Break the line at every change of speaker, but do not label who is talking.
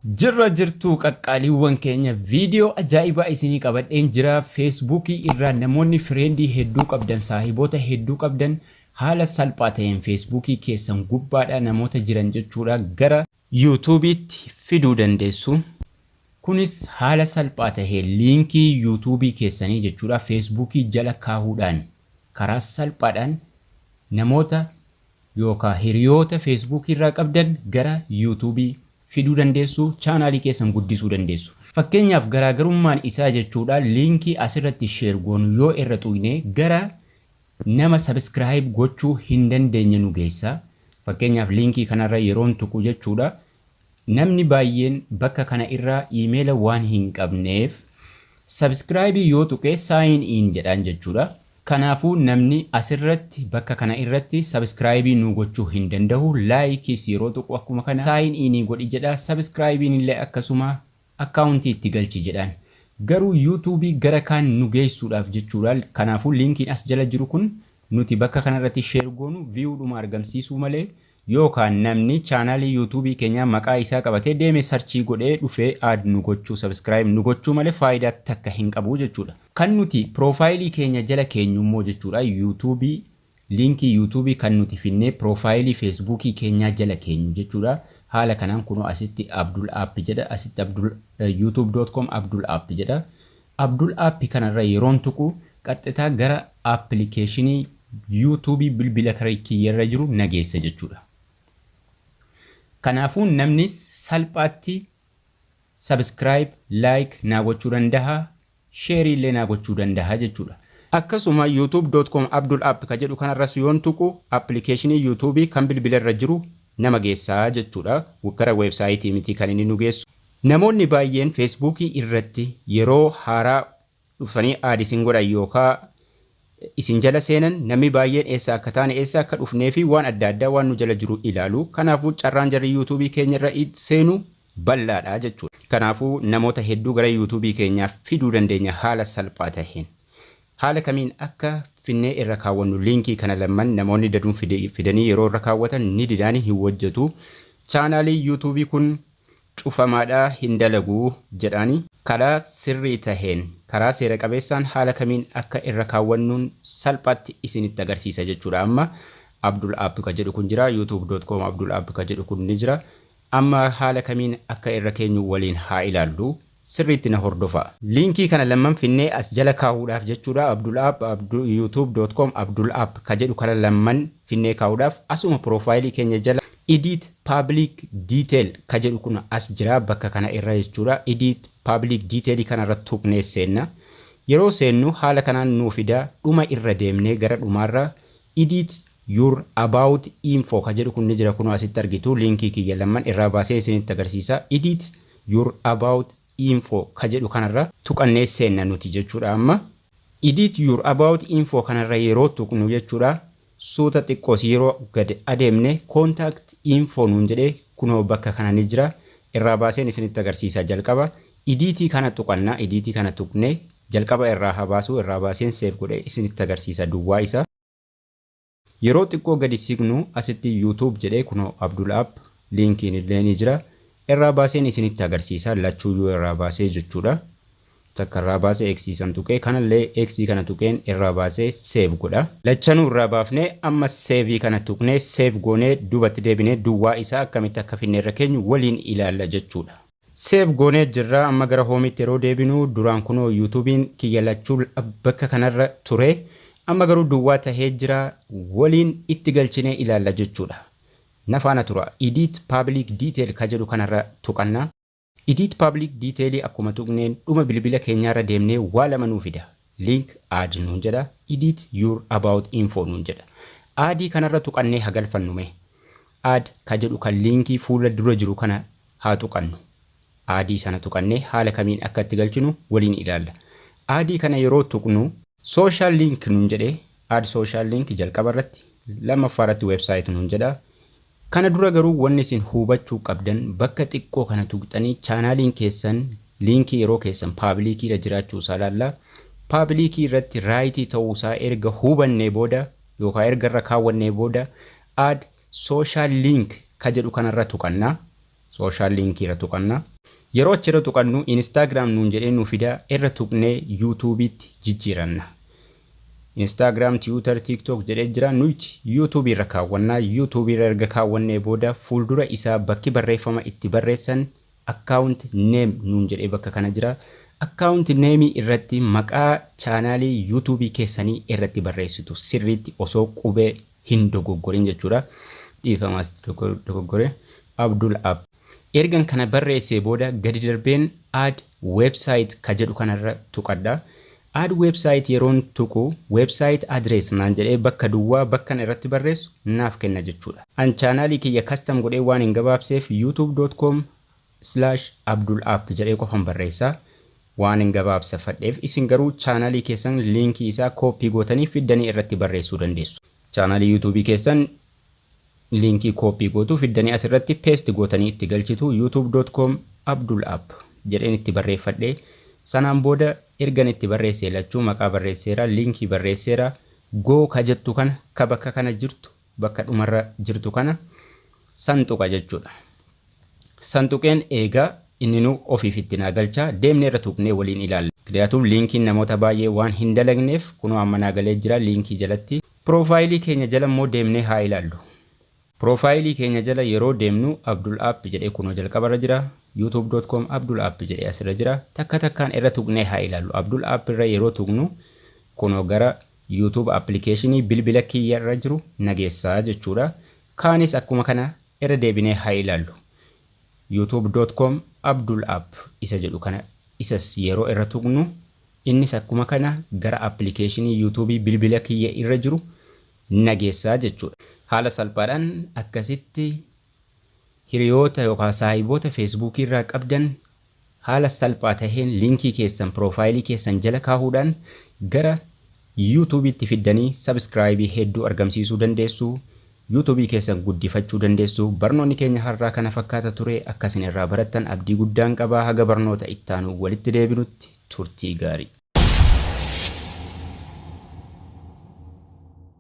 Jirra jirtuu qaqqaaliiwwan keenya? Viidiyoo ajaa'ibaa isinii qabadheen jira. Feesbuukii irraa namoonni friendii hedduu qabdan, saahiboota hedduu qabdan, haala salphaa ta'een feesbuukii keessan gubbaadha namoota jiran jechuudha gara yuutuubiitti fiduu dandeessu. Kunis haala salphaa taheen liinkii yuutuubii keessanii jechuudha feesbuukii jala kaahuudhaan karaa salphaadhaan namoota yookaa hiriyoota feesbuukii irraa qabdan gara yuutuubii fiduu dandeessu, chaanaalii keessan guddisuu dandeessu. Fakkeenyaaf, garaagarummaan isaa jechuudha, liinkii asirratti share goonu yoo irra tuqne gara nama subscribe gochuu hin dandeenye nu geessa. Fakkeenyaaf, liinkii kanarra yeroon tuqu jechuudha, namni baay'een bakka kana irraa iimeela waan hin qabneef subscribe yoo tuqe sign in jedhaan jechuudha. Kanaafuu namni asirratti bakka kana irratti subscribe nu gochuu hin dandahu. Likeis yeroo tuqu akkuma kana sign in godhi jedha. Subscribe illee akkasuma akkaawuntii itti galchi jedhaan. Garuu yuutuubii gara kaan nu geessuudhaaf jechuudha. Kanaafuu liinkiin as jala jiru kun nuti bakka kanarratti share goonu viewdhuma argamsiisuu malee, yookaan namni chaanaalii yuutuubii keenyaa maqaa isaa qabatee deeme searchii godhee dhufee add nu gochuu, subscribe nu gochuu malee faayidaa takka hin qabu jechuudha. Kan nuti piroofaayilii keenya jala keenyu immoo jechuudha, yuutuubii, liinkii yuutuubii kan nuti finnee piroofaayilii feesbuukii keenyaa jala keenyu jechuudha. Haala kanaan kunoo asitti Abdul App jedha, asitti Abdul youtube.com Abdul App jedha. Abdul App kanarra yeroon tuqu qaxxitaa gara appilikeeshinii yuutuubii bilbila kiyyarra jiru nageessa jechuudha. Kanaafuu namni salphaatti subscribe, like naa gochuu danda'a, shareii illee naa gochuu danda'a jechuudha. Akkasuma youtube.com Abdul App ka jedhu kanarras yoon tuqu appilikeeshinii yuutuubii kan bilbila irra jiru nama geessaa jechuudha. Gara weebsaayitii miti kan inni nu geessu. Namoonni baay'een feesbuukii irratti yeroo haaraa dhufanii add isin godhan yookaan isin jala seenan, namni baay'een eessa akka taane, eessa akka dhufnee fi waan adda addaa waan nu jala jiru ilaalu. Kanaafuu carraan jarri yuutuubii keenya irra seenu bal'aadha jechuudha. Kanaafuu namoota hedduu gara yuutuubii keenyaa fiduu dandeenya haala salphaa taheen. Haala kamiin akka finnee irra kaawwannu liinkii kana lamman namoonni daduun fidanii yeroo irra kaawwatan ni didaanii hin hojjetu. Chaanaalii yuutuubii kun cufamaadha, hin dalagu jedhaani. Karaa sirrii taheen, karaa seera qabeessaan haala kamiin akka irra kaawwannuun salphaatti isinitti agarsiisa jechuudha. Amma Abdul App ka jedhu kun jira, youtube.com Abdul App ka jedhu kun ni jira. Amma haala kamiin akka irra keenyu waliin haa ilaallu. Sirriitti na hordofa. Liinkii kana lamman finnee as jala kaa'uudhaaf jechuudha, Abdul App, youtube.com Abdul App ka jedhu kana lamman finnee kaa'uudhaaf asuma piroofaayilii keenya jala edit public detail ka jedhu kun as jira bakka kana irra jechuudha. Edit public detail kana irra tuqnee seenna. Yeroo seennu haala kanaan nuu fida. Dhuma irra deemnee gara dhumaarra edit your about info ka jedhu kun ni jira. Kunoo asitti argitu, liinkii kiyya lamman irraa baasee isinitti agarsiisa. Edit your about info ka jedhu kanarra tuqannee seenna nuti jechuudha. Amma edit your about info kanarra yeroo tuqnu jechuudha, suuta xiqqoos yeroo gad adeemne contact info nuun jedhee kunoo bakka kana ni jira. Irraa baaseen isinitti agarsiisa. Jalqaba editii kana tuqanna. Editii kana tuqnee jalqaba irraa haa baasuu. Irraa baaseen save godhee isinitti agarsiisa duwwaa isa. Yeroo xiqqoo gadi siqnu asitti YouTube jedhee kunoo Abdul App liinkiin illee ni jira. Irraa baaseen isinitti agarsiisa, lachuuyyuu irraa baasee jechuudha. Takka irraa baasee eegsiisan tuqee, kanallee eegsii kana tuqeen irraa baasee save godha. Lachanuu irraa baafnee amma saveii kana tuqnee save goonee duubatti deebinee duwwaa isaa akkamitti akka finne irra keenyu waliin ilaalla jechuudha. Save goonee jirra. Amma gara hoomiitti yeroo deebinu, duraan kunoo yuutuubiin kiyya lachuu bakka kanarra ture. Amma garuu duwwaa tahee jira, waliin itti galchinee ilaalla jechuudha. Na faana tura. Edit public detail ka jedhu kanarra tuqanna. Edit public detail akkuma tuqneen dhuma bilbila keenyaarra deemnee waa lama nuu fida. Link add nuun jedha. Edit your about info nuun jedha. Addii kanarra tuqannee hagalfannu mee. Add ka jedhu kan liinkii fuula dura jiru kana haa tuqannu. Addii sana tuqannee haala kamiin akka itti galchinu waliin ilaalla. Addii kana yeroo tuqnu social link nuun jedhee, add social link jalqaba irratti, lammaffaa irratti website nuun jedha. Kana dura garuu wanni isin hubachuu qabdan, bakka xiqqoo kana tuqxanii chaanaaliin keessan liinkii yeroo keessan publiciirra jiraachuu isaa ilaalla. Publicii irratti rightii ta'uu isaa erga hubannee booda yookaan erga irra kaawwannee booda add social link ka jedhu kanarra tuqanna. Social linkii irra tuqanna. Yeroo achirra tuqannu Instagram nuun jedhee nu fidaa, irra tuqnee YouTube'itti jijjiiranna. Instagram, Twitter, TikTok jedhee jira. Nuti YouTube irra kaawwannaa. YouTube irra erga kaawwannee booda fuuldura isaa bakki barreeffama itti barreessan "account name" nuun jedhee bakka kana jira. Account name irratti maqaa chaanaalii YouTube keessanii irratti barreessitu, sirriitti osoo qubee hin dogoggorin jechuudha. Dhiifamaas, dogoggore. Abdul App. Ergan kana barreessee booda gadi darbeen "add website" ka jedhu kanarra tuqadha. "Add website" yeroon tuqu "website address" naan jedhee bakka duwwaa bakkan irratti barreessu naaf kenna jechuudha. An chaanaalii kiyya custom godhee waan hin gabaabseef youtube.com/abdulapp jedhee qofan barreessaa. Waan hin gabaabsafadheef, isin garuu chaanaalii keessan liinkii isaa copy gootanii fiddanii irratti barreessuu dandeessu. Chaanaalii YouTubeii keessan liinkii copy gootuu fiddanii asirratti paste gootanii itti galchitu. youtube.com abdul app jedheen itti barreeffadhee, sanaan booda ergan itti barreessee lachuu maqaa barreesseera, liinkii barreesseera, "go" ka jettu kana, ka bakka kana jirtu, bakka dhumarra jirtu kana santuqa jechuudha. Santuqeen eegaa inni nu ofiif itti naa galchaa, deemnee irra tuqnee waliin ilaalla. Kanaafuu liinkiin namoota baay'ee waan hin dalagneef kunoo amma naa galee jira liinkii jalatti. Piroofaayilii keenya jala immoo deemnee haa ilaallu. Piroofaayilii keenya jala yeroo deemnu Abdul App jedhee kunoo jalqabarra jira. youtube.com Abdul App jedhee asirra jira. Takka takkaan irra tuqnee haa ilaallu. Abdul App irra yeroo tuqnu kunoo gara YouTube appilikeeshinii bilbila kiyya irra jiru nageessaa jechuudha. Kaanis akkuma kana irra deebinee haa ilaallu. youtube.com Abdul App isa jedhu kana isas yeroo irra tuqnu innis akkuma kana gara appilikeeshinii YouTubeii bilbila kiyya irra jiru nageessaa jechuudha. Haala salphaadhaan akkasitti hiriyoota yookaan saahiboota Feesbuukii irraa qabdan haala salphaa taheen liinkii keessan piroofaayilii keessan jala kaahuudhaan gara YouTubeiitti fiddanii subscribeii hedduu argamsiisuu dandeessu. YouTubeii keessan guddifachuu dandeessu. Barnoonni keenya har'aa kana fakkaata ture. Akkasin irraa barattan abdii guddaan qabaa. Haga barnoota ittaanu walitti deebinutti turtii gaarii.